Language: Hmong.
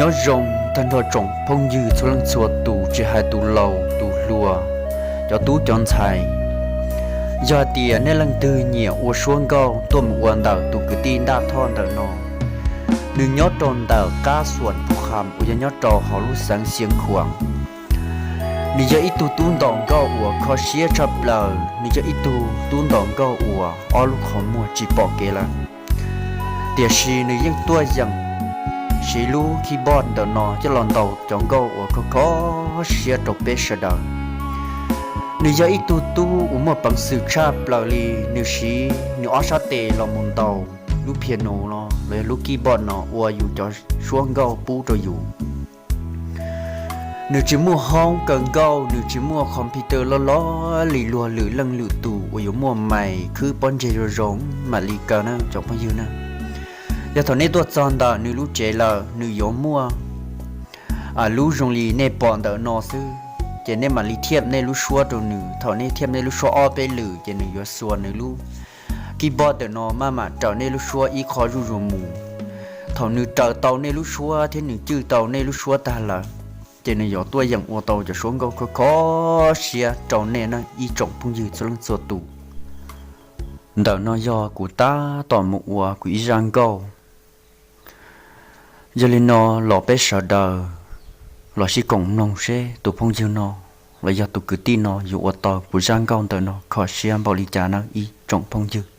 Nyob zoo tag nrho tsoom phooj ywg txhua leej txhua tus, tsis hais tus laus tus hluas, cov tub cov ntxhais. Yog hais tias nej leej twg nyiam ua suab nkauj tuaj mus ua ntawm tus kwv tij Ntaj Thoj ntawm no, nws nyob rau ntawm qab Xuam Phu Kham uas yog nyob rau hauv lub xeev Xiav Khuam. Nws yog ib tug tub ntaus nkauj uas kho siab tshaj plaws, nws yog ib tug tub ntaus nkauj uas ob lub qhov muag tsis pom kev lawm. Tiam sis nws yeej tuaj yeem siv lub keyboard ntawm no coj los ntaus cov nkauj uas kho kho siab rau peb sawv daws. Nws yog ib tug tub uas muaj peev xwm tshaj plaws li, nws siv nws ob sab tes los mus ntaus lub piano no los yog lub keyboard no ua yus cov suab nkauj pub rau yus. Nws tsis muaj hoob kaw nkauj, nws tsis muaj computer loj loj li luag lwm leej lwm tus uas yuav muaj mais khwb pob ntseg zoo zoo mam li kaw na cov phooj ywg na. Yog thaum nej tuaj txog ntawm nws lub tsev lawm, nws yuav muaj lub zoo li nej pom ntawm no xwb, ces nej mam li thiaj nej lub suab rau nws. Thaum nej thiaj nej lub suab ob peb lwm ces nws yuav xuas nws lub keyboard ntawm no maj mam raws nej lub suab ib qho zuj zus mus. Thaum nws raws tau nej lub suab thiab nws cwj tau nej lub suab tag lawm, ces nws yuav tuaj yeem ua tau cov suab nkauj kho kho siab rau nej na ib tsoom phooj ywg txhua leej txhua tus. Ntawm no yog kuv tab tom mus ua kuv ib zaj nkauj. Yog li no los peb sawv daws los sib koom mloog seb tus phooj ywg no los yog tus kwv tij no yuav ua tau kuv zaj nkauj ntawm no kho siab npaum li cas na ib tsoom phooj ywg.